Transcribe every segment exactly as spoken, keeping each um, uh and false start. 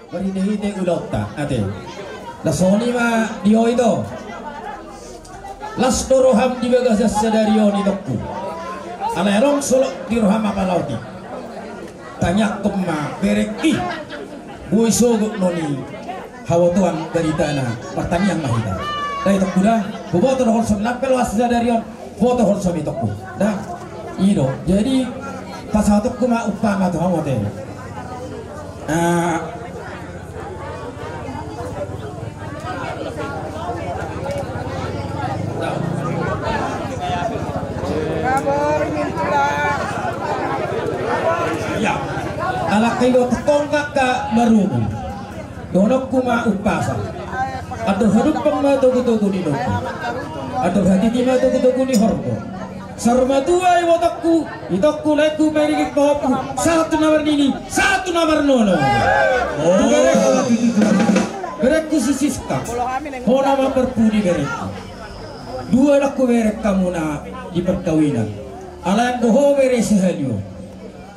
Marhitehite ulaonta ate. Las songon i ma di ho ito. Las do roham di bagasan sadari on itongku. Alai adong solot di roham apala otik. Tangiangkon ma bereng i. Boi sogot non i habotoan baritana. Martangiang ma hita. Da itongku da. Huboto do holsom, lape loas sadari on. Huboto holsom itongku da. I do. Jadi pasahatonku ma umpama tu hamu ate. Ah. Ya. Alak i do tongkak ka marungu. Dohononku ma umpasa. Andor hadumpang ma togutogu ni nongku. Andor hatiti ma togutogu ni horbo. Saur matua ibotongku, itongku, laengku, pairingi pahompu, sahat tu na marnini, sahat tu na marnono. Oh. Berengku, berengku si Siska. Ho nama marpudi berengku. Dua do hubereng hamuna di perkawinan. Alai anggo ho bere sahali on.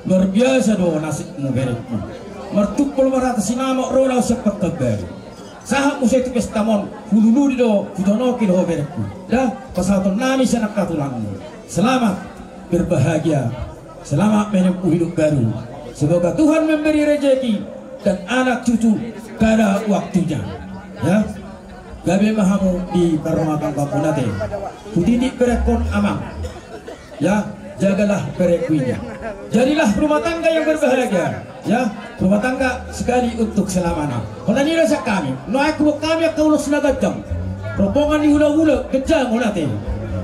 Luar biasa do nasibmu berengku. Martumpol marhata sinamot ro laho sian Pekanbaru. Sahat muse tu pesta on, hulului do, hutonoki do ho berengku. Da, pasahaton nami sian angka tulangmu. Selamat berbahagia. Selamat menempuh hidup baru. Semoga Tuhan memberi rezeki dan anak cucu pada waktunya. Ya. Gabe ma hamu di parrumatanggaonmuna ate. Hutitip berengkon amang. Ya, jagalah berengku ini. Jadilah rumah tangga yang berbahagia. Ya, rumah tangga sekali untuk selamanya. Holan i do sian hami. Nuaeng huboan hami angka ulos na ganjang. Rombongan ni hulahula, ganjang on ate.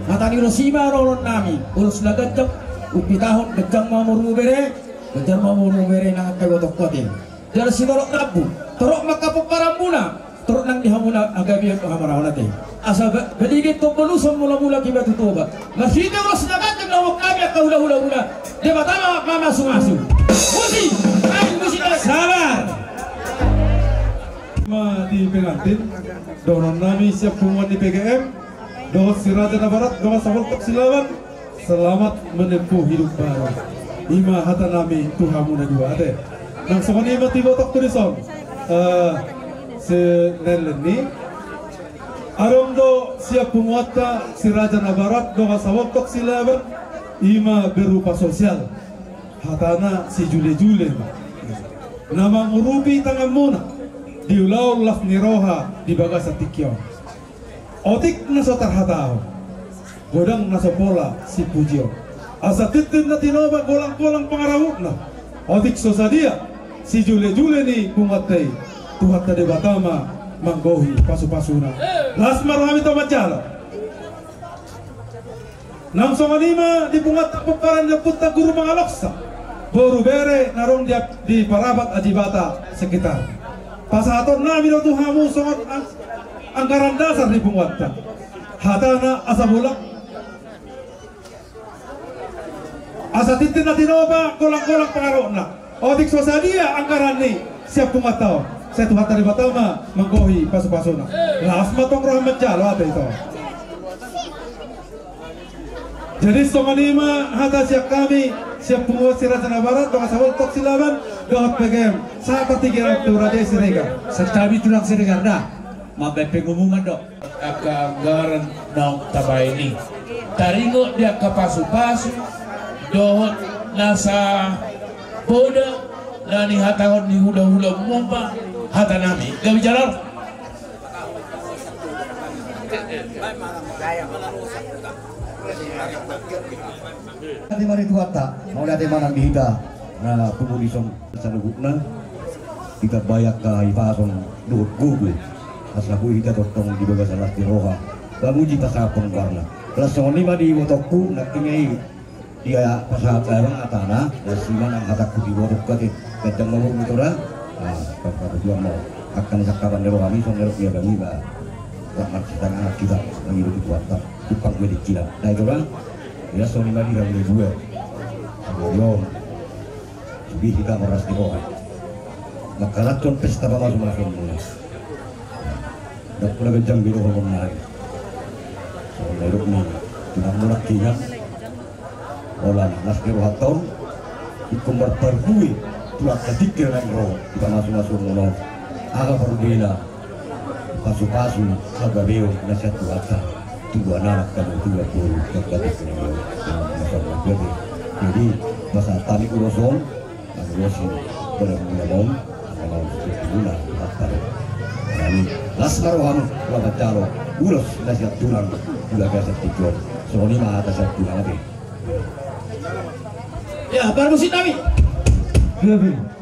Hata ni ulos i ma ro dohonon nami. Ulos na ganjang, umpitahon, ganjang ma umurmu bere. Ganjang ma umurmu bere nang angka ibotongku ate. Jala sitorop rambu, torop ma angka pomparanmuna, torop nang di hamuna hagabeon dohot hamoraon ate. Asa ba-, baligei tombaluson mulamula di Batu Toba. Marhite ulos na ganjang na huboan hami angka hulahulamuna, Debata ma mamasumasu. Musik, ai musik, ai. Sabar. Ma di pengantin, dohonon nami sian punguan ni P G M, dohot Si Raja Nabarat, dohot Saboltok Silaban, selamat menempuh hidup baru. I ma hata nami tu hamu na dua ate. Nang songon i ma tu ibotongku dison. Eh, si Nelen ni. Adong do sian punguanta Si Raja Nabarat dohot Saboltok Silaban, i ma berupa sosial. Hatana sijulejule ma. Na mangurupi tanganmuna di ulaon las ni roha di bagasan tingki on. Otik na so tarhatahon, godang na so pola sipujion. Asa tintin na tinopa golanggolang pangarahutna. Otik so sadia sijulejule ni punguanta i, Tuhanta Debata ma manggohi pasupasuna. Las ma rohami tu manjalo. Nang songon i ma di punguanta pomparan ni ompunta Guru Mangaloksa, boru bere na adong di, di Parapat, Ajibata sekitar. Pasahaton nami do tu hamu songon ang-, anggaran dasar ni punguanta. Hatana asa bolak, asa tintin na tinopa golanggolang pangarahutna. Otik so sadia anggaran ni sian punguanta on, sai Tuhanta Debata ma manggohi pasupasuna. Las ma tong roha manjalo ate ito. Jadi songon i ma hata sian hami, sian punguan Si Raja Nabarat, dohot Saboltok Silaban, dohot P G M, sahat ma tingki tu Raja Siregar. Sahat hami tulang Siregar da. Mambahen pengumuman do. Angka anggaran naung tabahen i, taringot di angka pasupasu dohot nasa poda na nihatahon ni hulahula, mumba hata nami. Gabe jala on. Ate mari Tuhanta, mauliate ma nang di hita na pungu dison. Saluhutna hita bahen angka hipason dohot gogo, asa boi hita tongtong di bagasan las ni roha mamuji pasahathon goarna. Las songon i ma di ibotongku, nangkin i dia pasahat barang hatana, las i ma nang hatangku di ibotongku ate. Ganjang ma umurmu ito da. Ah, pangkatujuan ma angka na sangkapan ni rohami, songon na nidok ni abang i ba. Rahmat sitangahon hita mangido tu Tuhanta, tumpang tu atik hita. Nah, ito da. Ia songon i ma di hamu na dua. Songon i on. Sude hita marlas ni roha mangkalakhon pesta pamasumasuon muna. Ndang pola ganjang be rohamuna nari. Songon na nidok ni inangmuna nangkin, holan las ni rohanta on ingkon marparbue tu angka tingki na naeng ro di pamasumasuon muna on. Aha parbeda pasupasu pagabeon na sian Tuhanta tu anak, hamu tulang boru, ganggatus ni boru. Nah, masa manggabe. Jadi pasahat hami ulos on, ulos i, badan muna maun, angka maun seperti muna, apa do. Nani, las ma roham, lapan jalo, ulos na sian tulang, tu bagasan tingki on. Songon i ma hata sian tulang, ate. Ya, parmusik nami. Gabe.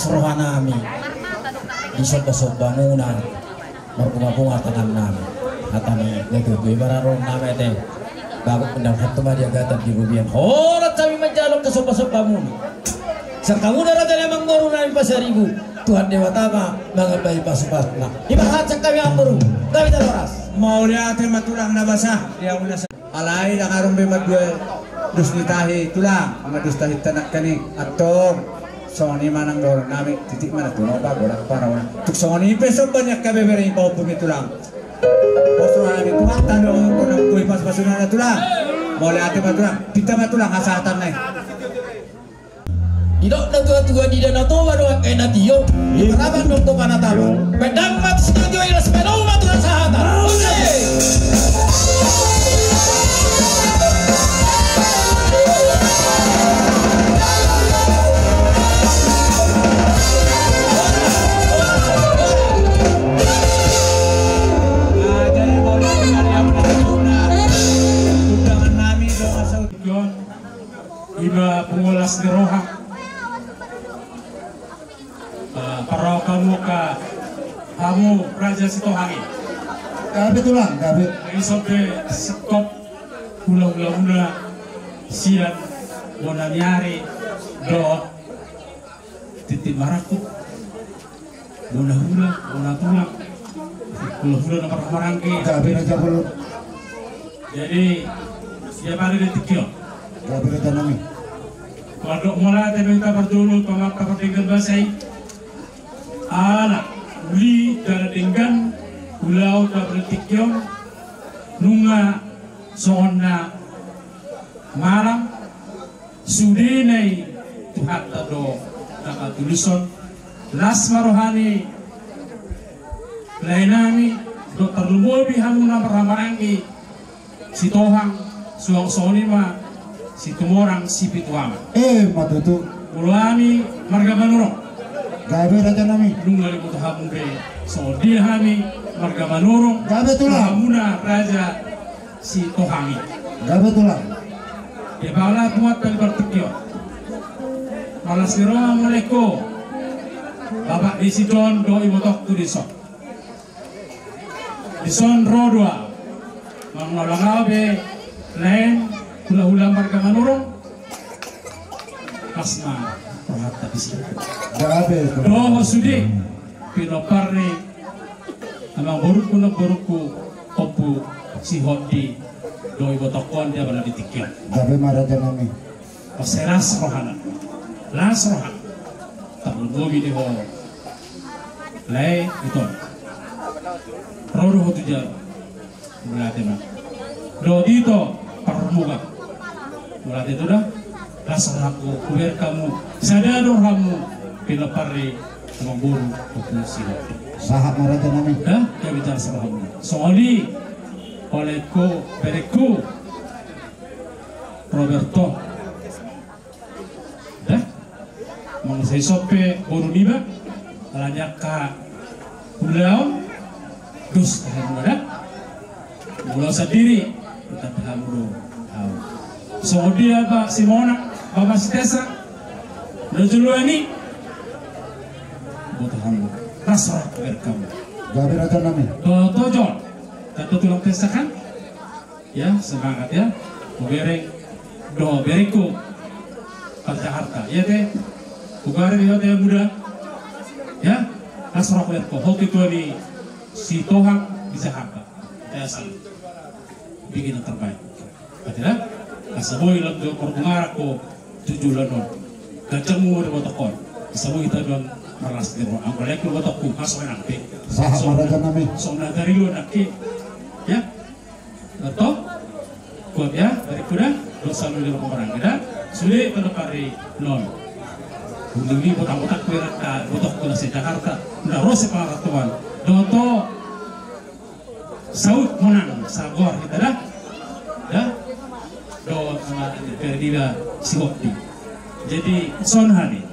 rohanami di sombasomba muna, marbungabunga tangannami. Hata ni na tutu i ma ra rohanami ate. Bagot mendang hattu ma di agatan di rubian. Horas hami manjalo angka sombasomba muna. Sian hamuna raja ni amangboru nami Pasaribu, Tuhan Debata ma mangambai pasupasuna. Ima hata sian hami amangboru. Gabe jala horas. Mauliate ma tulang na basa. Alai ndang adong be mandua dos ni tahi tulang, mandua dos tahi tanak kani antong. Songon i ma nang dohononnami, titik ma na tunopa godang paraona. Tung songon i pe somba ni angka bebere i pahompu ni tulang. Pos roha ni Tuhanta do, godang boi pasupasuna na tulang. Mauliate ma tulang, pinta ma tulang hasahatan na i. Didok na tuatua, di Danau Toba do angka na tio, di Paraban do topa na tama. Pedang mati sitio-tio, ilas pedang mati hasahatan. Ose! Ima punguan las ni roha. Ah, parrohahon hamu angka, hamu Raja Sitohang i. Gabe tulang, gabe. Ison pe sekop hulahulamuna sian bona ni ari dohot tintin marangkup. Bona hula, bona tulang. Hulahula na marhahamaranggi. Gabe raja bolon. Jadi, dia pada di tingki on. Gabe rajanami. Mandok mauliate ma hita parjolo tu Amanta Pardenggan Basa i. Ala uli jala denggan ulaon tu tingki on. Nunga songon na malam. Sudena i Tuhanta do na patuluson. Las ma roha ni laenami dohot tarlumobi hamu na marhahamaranggi Sitohang, suang songon i ma Situmorang Sipitu Ama. Ima tutu. Molo hami marga Manurung. Gabe rajanami. Nunga diboto hamu be songon dia hami marga Manurung. Gabe tulang. Hamuna Raja Sitohang i. Gabe tulang. Dia pala buat tali partingki on. Marlas ni roha ma laengku. Bapak di si Don dohot ibotongku di son. Di son ro do ahu. Manang na holan ahu be laen hulahula marga Manurung. Pas ma rohanta di si. Gabe tulang. Dohot sude pinompar ni amangborungku, namborungku, Ompu Sihombing dohot ibotongku on dia pala di tingki on. Gabe ma rajanami. Pas las rohana. Las roha. Tarlumobi di ho lae ito. Ro do ho tu jabu. Mauliate ma. Dohot ito Parmuga. Mauliate ito da. Las rohangku hubereng hamu. Sada do hamu pinompar ni amangboru Ompu Sihombing. Sahat ma rajanami. Da, gabe jala sahat hamu. Songon i. Olehku, berengku Roberto. Da. Molo sai sope boru niba, ala ni angka ulaon, dos tahe muna da. Molo sandiri, tetap hamu do ahu. Songon dia ba si Mona, bapa si Tessa, na joloan i, boto hamu, las roha hubereng hamu. Gabe rajanami. Dohot ho Jon, kan do tulang Tessa kan? Ya, semangat ya. Hubereng dohot berengku Parjakarta. Iya te. Hubereng dohot ya muda. Ya, las roha hubereng ho ketua ni Sitohang di Jakarta. Ya, salut. Bikin yang terbaik. Berarti dah, asa boi lam jo korbungarak ko tujuh lanon. Gancang mu di botokon. Asa boi hita don marlas di roha. Anggo laengku botokku, asa menang pe. Sahat ma rajanami. Songon na tadi lu nak ke. Ya. Betul? Kuat ya, dari kuda, dosa lu di rumah orang kita. Sudah pada pari non. Uli-uli botak-botak kuerat ka, botak kuda se Jakarta. Udah rose para tuan. Doto saut monang, sagor kita dah. Dah. Dohot sama Ferdila Sihombing. Jadi, son hali.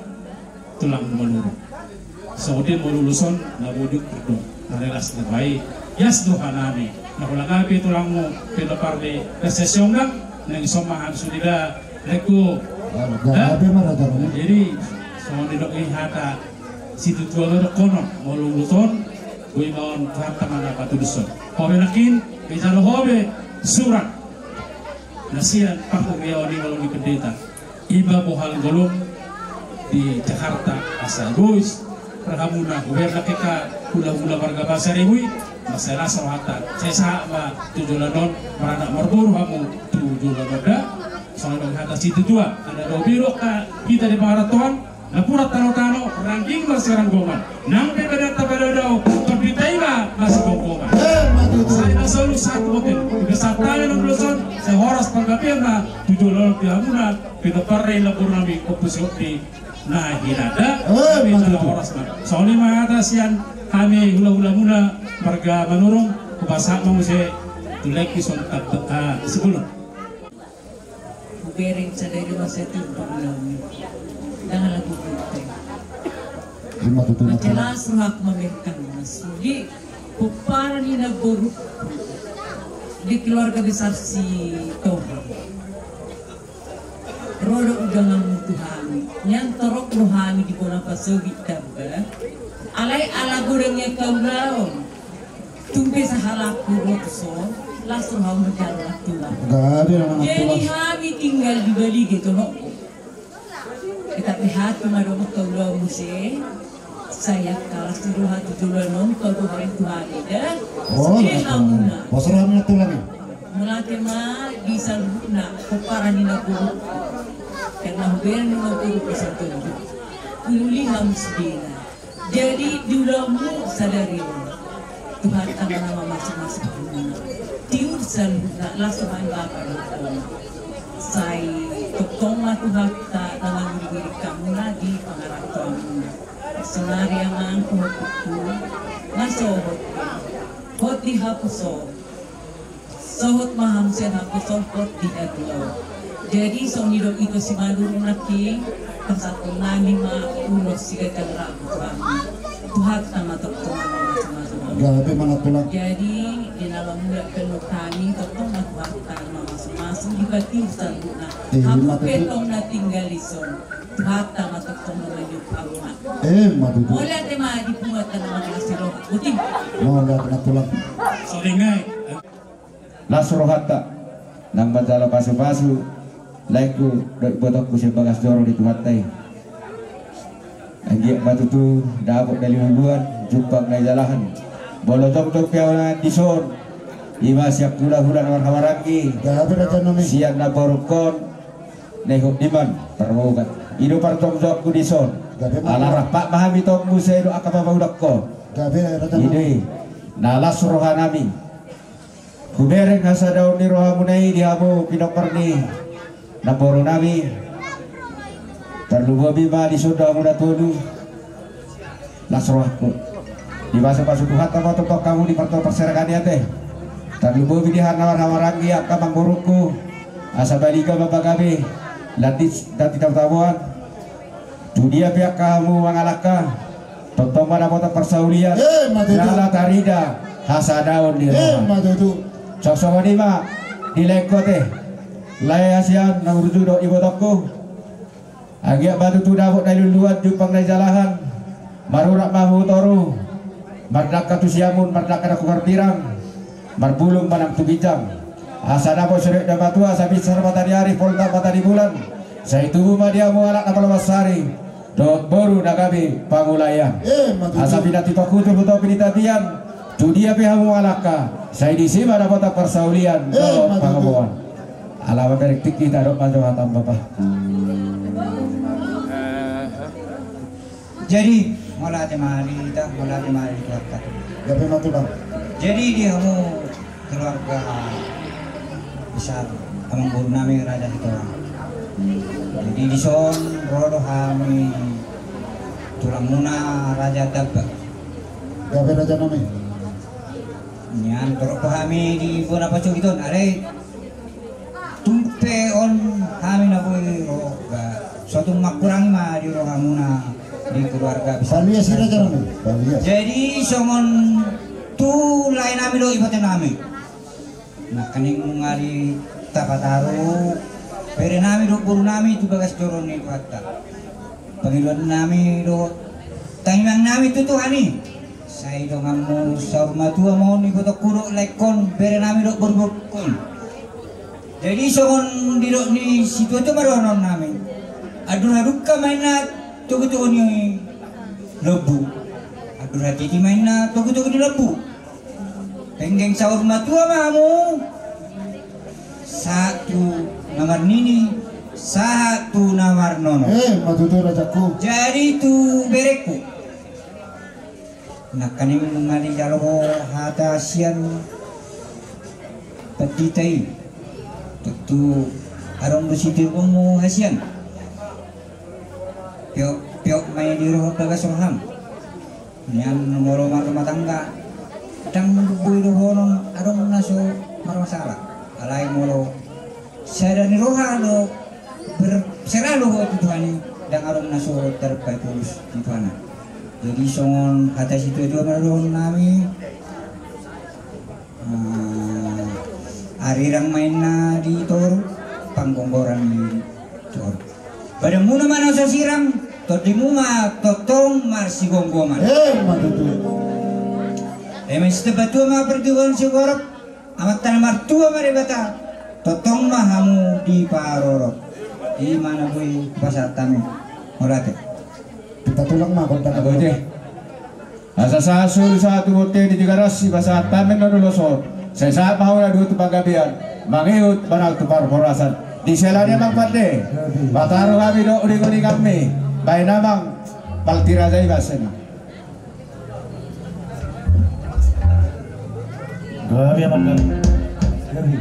Tulang Manurung. Songon dia molo ulos on na boduk do. Na las do bai. Ias do hanami. Na holan gabe tulangmu pinompar ni Desa Sionggang. Nang ison ma hami sude da. Lekku. Gabe ma rajanami. Jadi songon didok i hata Situtu ma dohonon, molo ulos on, boi ma on Tuhanta ma na patulushon. Ho be nangkin, be jalo ho be surat na sian pangkuliaon i molo ni pendeta. Ima bohal ngolum di Jakarta asa bois rahamuna, huberna keka hula-hula marga Pasaribu i. Mansai las rohanta, sai sahat ma tu joloan on, maranak marboru hamu tu joloan on da. Songon na hata situatua, ala do biro ka hita di pangarantoan, napuran tano-tano, rangging masiranggongan. Nang pe badan ta padao-dao, tondinta i ma masibongkongan. Eh, ma tutu. Sai na solu sahat botin, di sahat tangan na ulos on, sai horas panggabean ma tu joloan on di hamuna, pinompar ni lambor nami, Ompu Sihombing na hinanda. Eh, ma tutu. Horas ma. Songon i ma hata sian hami hula-hulamuna marga Manurung, hupasahat ma muse tu laengku son tamba, ah, sipulun. Hubereng sadari on sai timbang nami. Ndang ala gugurte. Ima tutu. Mansai las rohangku mamereng hamu na sude pomparan ni namborungku di keluarga besar Sitorus. Ro do undanganmu tu hami. Nian torop do hami di bona pasobit tamba. Alai ala godang nian haulaon. Tung pe sahalakku ro tuson, las roham manjalo nantulang. Gabe ma nantulang. Jadi hami tinggal di Bali gitu, no. Tetap di hati ma dohot haulaon muse. Sai angka las ni roha tu joloan on, paboa hami tu hami da. Oh, sude hamuna. Bos roham nantulang. Mauliate ma di saluhutna pomparan ni namborungku. Karena hubereng namborungku santonju. Hulului hamu sudena. Jadi di ulaonmu sadari on, Tuhanta ma na mamasu-masu hamuna. Tiur saluhutna, las roha ni bapa dohot ama. Sai tongtong ma Tuhanta na mangiring-iring hamuna di pangarantoanmuna. Saonari amang dohot inangku, na sohot, hot di hapuson. Sohot ma hamu sian hapuson, hot di hatuaon. Jadi songon nidok ito Simanurung nangkin, pasahaton nami ma ulos siganjang rap tu hami. Tuhanta ma tongtong na mamasu-masu hami. Gabe ma nantulang. Jadi di na lam mulak pe hami, tongtong ma Tuhanta na mamasu-masu, dipatiur saluhutna. Eh, hamu pe tong na tinggal dison, Tuhanta ma tongtong na mangihup hamu ma. Eh, ma tutu. Mauliate ma di punguanta na mangalasi roha. Botima. Mauliate nantulang. Soringai. Las rohanta nang manjalo pasu-pasu laengku dohot ibotongku sian bagas joro ni Tuhanta i. Anggiat ma tutu dapot na niluluan, jumpang na nijalahan. Molo jongjong pe ahu nangkin dison, ima sian hula-hula na marhahamaranggi, sian namborungkon, na ihut niman parmogat. I do parjongjongku dison. Ala rap ma hami tong muse dohot angka papaulakkon. I do i na las rohanami. Hubereng hasadaon ni rohamuna i di hamu pinompar ni namborunami. Tarlumobi ma dison do hamu na tolu. Las rohangku. Dipasu-pasu Tuhanta ma tongtong hamu di partonga parserahan i ate. Tarlumobi di hita na marhahamaranggi angka amangborungku. Asa balga ma pagabe. Lantik, lantik tamu-tamuan. Tu dia pe angka hamu mangalangka, tongtong ma dapotan parsaulian. Eh, ma tutu. Jala tarida hasadaon ni roha. Eh, ma tutu. Songon i ma di laengku ate, lae hasian na burju dohot ibotongku. Anggiat ma tutu dapot na niluluan, jumpang na nijalahan. Marurat ma hamu tu toru. Mardangka tu siamun, mardangka na huparbirang. Marbulung ma nang tu ginjang. Asa dapot sude na matua, asa binsar mata ni ari, poltak mata ni bulan. Sai tubu ma di hamu anak na malo mansari dohot boru na gabe pangulaon. Eh, ma tutu. Asa pinantikhon hujur tu topi ni tapian. Tu dia pe hamu mangalangka, sai disi ma dapotan parsaulian dohot pangomoan. Ala mamereng tingki, tadok ma jo hata, Bapa. Jadi mauliate ma di hita, mauliate ma di Tuhanta. Gabe ma tulang. Jadi di hamu keluarga besar amangborunami Raja Sitorang. Jadi dison ro do hami tulangmuna Raja Damba. Gabe rajanami. Nian torop hami di bona pasu-pasu on, are. Tung pe on hami na boi ro, ba, so tung mangkurangi ma di rohamuna di keluarga besar. Palias i, rajanami, palias. Jadi songon tu laenami do ipatenami. Nangkining nunga di tapataru berenami dohot borunami tu bagas joro ni Tuhanta. Pangidoannami dohot Tangiang nami tu Tuhan i. Sai donganmu saur matua ma on, ibotongku dohot laengkon, berenami dohot borungkon. Jadi songon didok ni situatua ma dohonon nami. Andor hadungka ma inna togutogu ni lombu. Andor hatiti ma inna togutogu ni lombu. Penggeng saur matua ma hamu. Sahat tu na marnini, sahat tu na marnono. Eh, ma tutu rajaku. Jadi tu berengku. Nangkaning na dijalo ho hata sian pandita i. Tontu adong do sitiruonmu hasian. Peok, peok ma i di roha, bagas roham. Nian molo marrumah tangga, ndang boi dohonon adong na so marmasalah. Alai molo sada ni roha do, berserah do ho tu Tuhan i, ndang adong na so tarbae polus di Tuhan. Jadi songon hata situatua ma dohonon nami. Ah, arirang ma inna di toru, panggomgoman di toru. Badanmuna ma na so sirang, tondimu ma tongtong marsigomgoman. Eh, ma tutu. Eme sitambatua ma partigor sigorop, Amanta na martua ma Debata, tongtong ma hamu diparorot. I ma na boi pasahat hami. Mauliate. Pinta tulang ma gondang. Abote. Asa sahat solu sahat tu bontean di Tigaras, dipasahat hami na ulos on. Sai sahat ma hamu na dua tu panggabean, mangihut manang tu parhorasan. Di sela ni amang pande, pataru hami dohot uninguninganmi. Baen amang, palti raja i basa ni. Gabe amang, gabe. Gabe.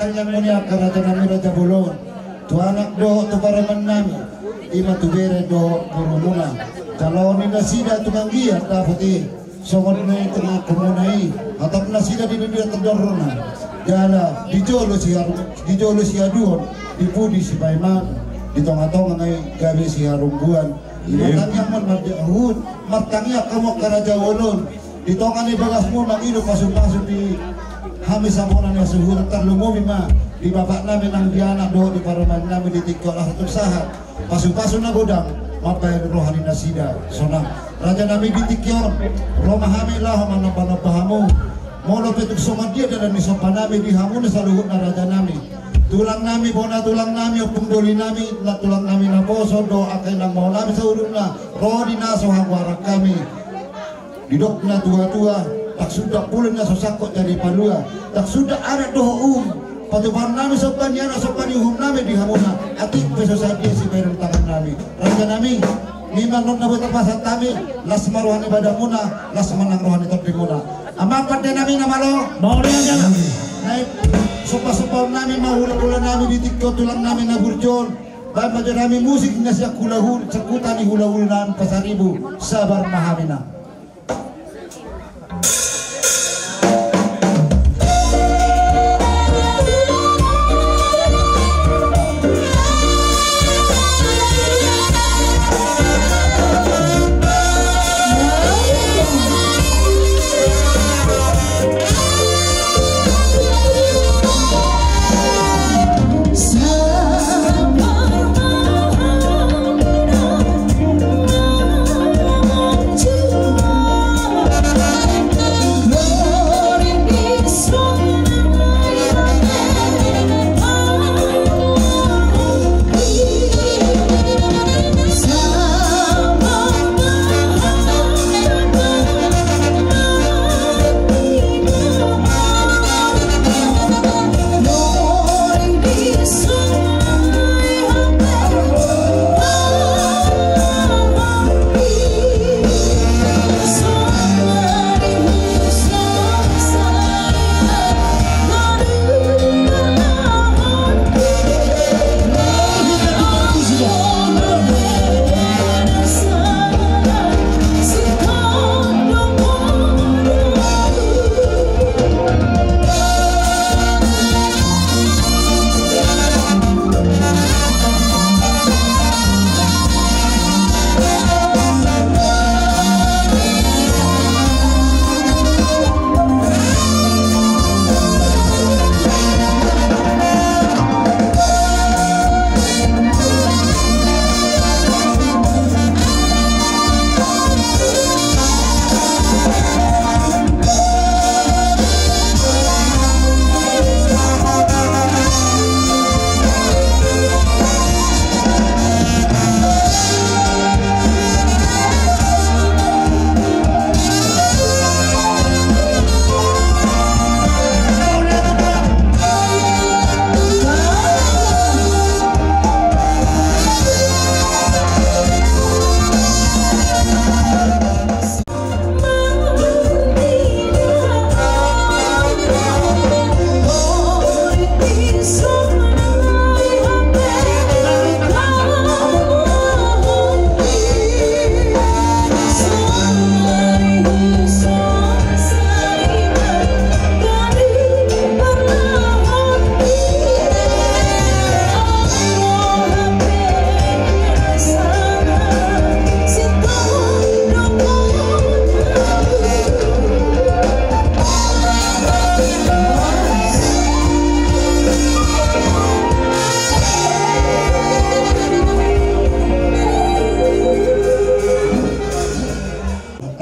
Partangiangan muna, angka raja nami, raja bolon, tu anak dohot tu parumaen nami, i ma tu bere dohot borumuna. Jaloon ni nasida tu anggiat dapot i, songon na i tangiangkon muna i, hatop nasida di bibir tondorna, jala di jolo sihaduon, di jolo sihaduon, di pudi sipaeman, di tonga-tonga nai gabe siharungguan. Ima tangiangmon marjahuhut, martangiang hamu angka raja bolon, di tonga ni bagasmu mangido pasu-pasu di hami sabola ni hasuhuton, tarlumobi ma di bapak nami nang di anak dohot di parumaen nami di tingki on, asa tung sahat pasu-pasu na godang mambahen roha ni nasida. Sonang raja nami, di tingki on ro ma hami laho manamba-namba hamu. Molo pe tung songon dia dalan ni somba nami di hamu na saluhutna raja nami, tulang nami, bona tulang nami, ompung doli nami, na tulang nami naposo dohot angka inang maol nami saluhutna, ro di na so hagoaran hami. Didok na tua-tua, ndang suda pule na so sangkot jadi palua, ndang suda adat dohot uhum patupaon nami somba ni anak, somba ni uhum nami di hamuna, atik pe so sadia sibahenon tangan nami. Raja nami, ima annon na boi tarpasahat hami, las ma roha ni badanmuna, las ma nang roha ni tondimuna. Amang pande nami na malo. Mauliate ma. Naeng somba-sombaon nami ma hula-hula nami di tingki on, tulang nami na burju on. Baen ma jo nami musik na sian hula-hula, sangkutan ni hula-hula nami Pasaribu, sabar ma hami nang.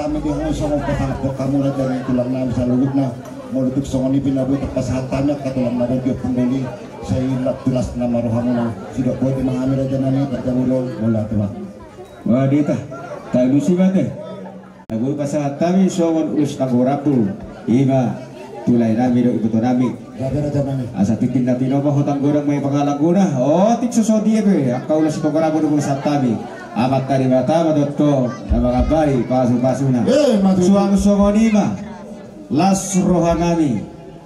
Hami di hamu songon pasahathon hamu raja nami, tulang nami saluhutna. Molo tung songon i pe na boi tarpasahat hami angka tulang na boi, ompung doli, sai las tu las nama rohamuna. Sidok boti ma hami raja nami, raja bolon, mauliate ma. Wah, dita. Talusi ma te. Na boi pasahat hami songon ulos tanggo rambu, ima tu lae nami dohot iboto nami. Gabe raja nami. Asa tintin na tinopa hutang godang ma i pangalangkuna. Otik so sadia pe angka ulos tanggo rambu na boi pasahat hami, Amanta Debata ma dohot ho na mangambai pasu-pasuna. Eh, ima tutu. Suang songon i ma, las roha nami.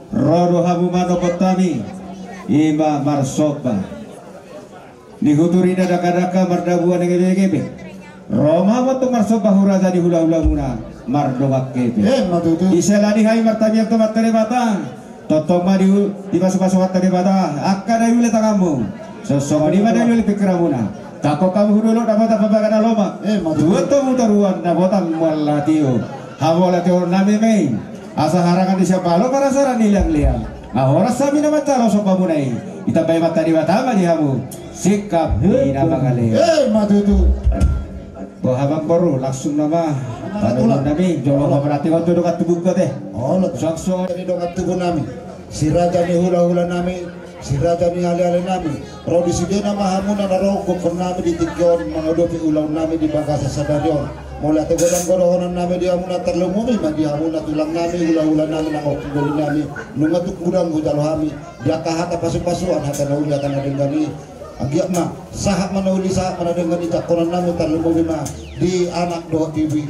Ro do hamu manogot hami. Ima marsomba. Ni huturi na dangka-dangka, mardabuan na gebe-gebe. Ro ma hamu antong marsomba tu raja ni hula-hulamuna, mardongan hepeng. Ima tutu. Di siala ni hami martangiang tu Amanta Debata. Tongtong ma di, dipasu-pasu Amanta Debata angka na uli tanganmu. Songon i ma na uli pingkiranmuna. Tangkok hamu tu dolok na botang, pambaga na lomak. Ima tutu. Tuat hamu toruan na botang mual na tio. Hamu ala tio nami ma i. Asa harangan ni siambalo, parasaran ni liang-liang. Nga horas hami na manjalo sombamuna i. Ditambai Amanta Debata ma di hamu singkap ni na mangalean. Ima tutu. Boha, amangboru, langsung nama. Amang Tulang. Nami jolo, berarti kau tu dongan tubu, kau te. Olo. Suang-suang. Jadi dongan tubu nami, si raja ni hula-hula nami, si raja ni ale-ale nami. Ro di sude nama hamuna na ro gokhon nami di tingki on mangadopi ulaon nami di bagasan sadari on. Molo ate godang do dohonon nami di hamuna, tarlumobi ma di hamuna tulang nami, hula-hula nami, nang ompung doli nami. Nunga tung godang hujalo hami di angka hata pasu-pasuan, hata na uli, hata na denggan i. Anggiat ma sahat ma na uli, sahat ma na denggan i jangkonan nami, tarlumobi ma di anak dohot bibi,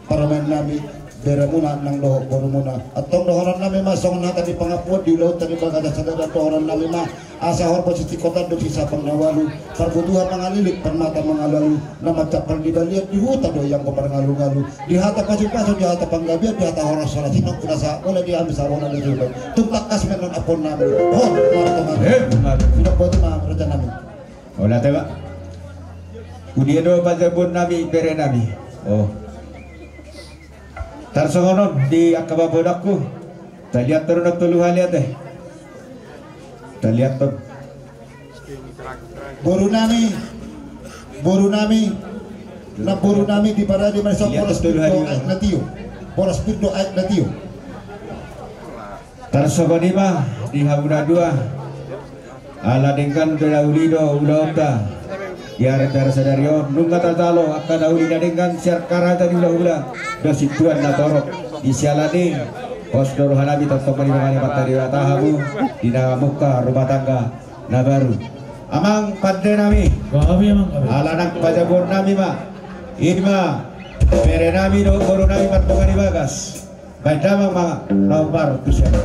parumaen nami, beremuna nang dohot borumuna. Antong dohonon nami ma songon hata ni pangampuon di ulaonta di bagasan sadari on, dohonon nami ma asa horbo sitingkotan dohot sisapang na ualu, parbutuhan mangalilik, parmata mangalualu, na mancampal di balian, di huta do i anggo marngalu-ngalu, di hata pasu-pasu, di hata panggabean, di hata horas-horas, inong pinasahat muna di hami sabona di subai. Tung tangkas ma annon ampuon nami. Ho, martonga. Eh, benar. Sudah buat ma raja nami. Olo, ate, Pak. Udia do pajabuon nami, bere nami. Oh. Tarsongon on di angka bapodakku. Taliat tolu na tolu hali, ate. Taliat tolu. Boru nami, boru nami, na boru nami di parade marsomba, boras pir do aek na tio. Boras pir do aek na tio. Tarsongon i ma di hamuna dua. Ala denggan do na uli do ulaonta. Di ari-ari sadari on nunga tajalo angka na uli na denggan sian angka raja ni hula-hula dohot sintuan na torop. Di siala ni i, pos do roha nami, tongtong ma didongani Amanta Debata hamu di na mungka rumah tangga na baru. Amang pande nami. Gabe, amang, gabe. Ala nang pajabuon nami ma. Ima bere nami dohot boru nami, mardongan di bagas. Baen damang ma na umbar tu sian.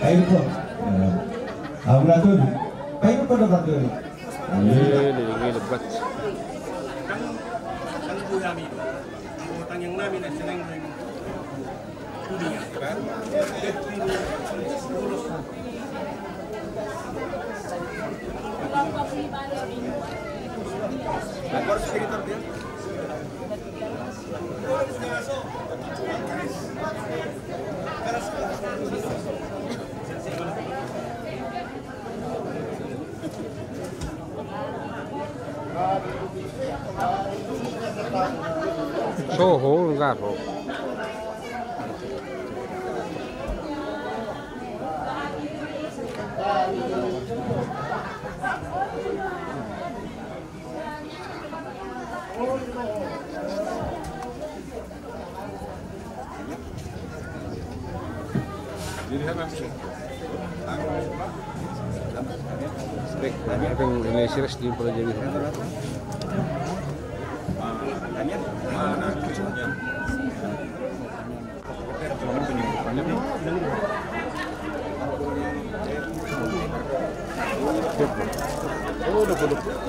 Ayo, Pak. Amburatun. Ayo, Pak, Pak. Ini, ini, ini, lebat. Soho, enggak, Bro.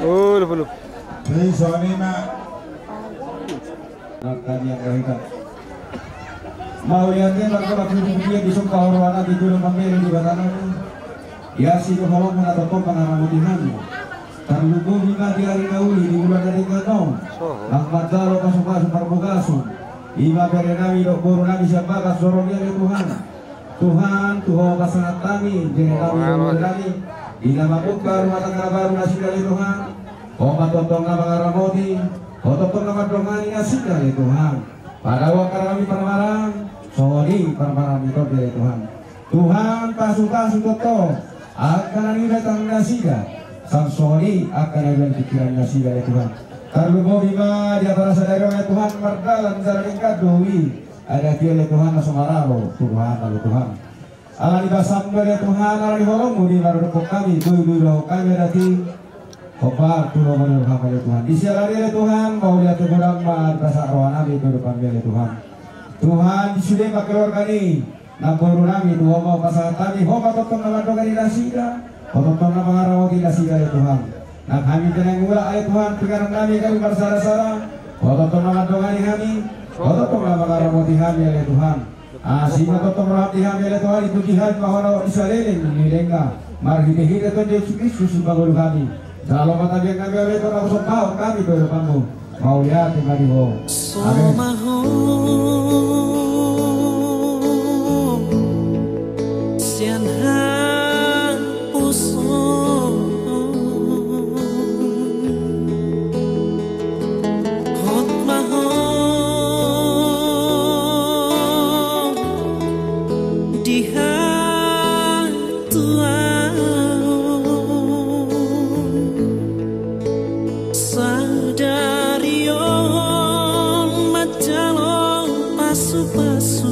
Oh, udah belum. Jadi, soalnya, Mak. Nang taniang rohita. Mauliate ma di Debata, di sumpah rohana, di tulang pambere di batana. Ia si do holong na tongtong mangaramoti hami. Tarlumobi ma di ari na uli, di bulan na denggan on. Nang manjalo pasupasu parbagason. Ima bere nami dohot boru nami sian bagas joro ni ale Tuhan. Tuhan, tu Ho pasahat hami, bere nami dohot boru nami. Di na mambuka rumah tangga baru nasida ale Tuhan. Ho ma tongtong na mangaramoti, Ho tongtong na mandongani nasida ale Tuhan. Pada angka na hami parmaraan, songon i parmaraan ni tondia ale Tuhan. Tuhan, pasupasu tongtong angka na niula tangan nasida, songon i angka na niula pikiran nasida ale Tuhan. Tarlumobi ma di apara sadari on ale Tuhan, mardalan jala denggan do uli adat i ale Tuhan, na so maralo tu rohana ale Tuhan. Ala ni basaM do ale Tuhan, ala ni holongMu do i na mandokkon hami, boi do i dohot hami adat i. Hombar tu lomo ni rohaM ale Tuhan. Di siala ni i ale Tuhan, mauliate godang ma di basa roha nami tu adopanMi ale Tuhan. Tuhan, di sude ma keluarga ni namboru nami tu Ho ma hupasahat hami, Ho ma tongtong na mandongani nasida, Ho tongtong na mangaramoti nasida ale Tuhan. Nang hami pe na mulak ale Tuhan, piga nang nami gabe marsarasara, Ho tongtong na mandongani hami, Ho tongtong na mangaramoti hami ale Tuhan. Asi ma tongtong rohaM di hami ale Tuhan, ituki hami ma Ho na di saleleng ni lelengna. Marhitehite Tuhan Jesus Kristus sipangolu hami. Jalo ma tabiang nami ale Tuhan, na husombahon hami tu adopanMu. Mauliate ma di Ho. Amen. Hot ma Ho di hatuaon, sadari on manjalo pasupasu.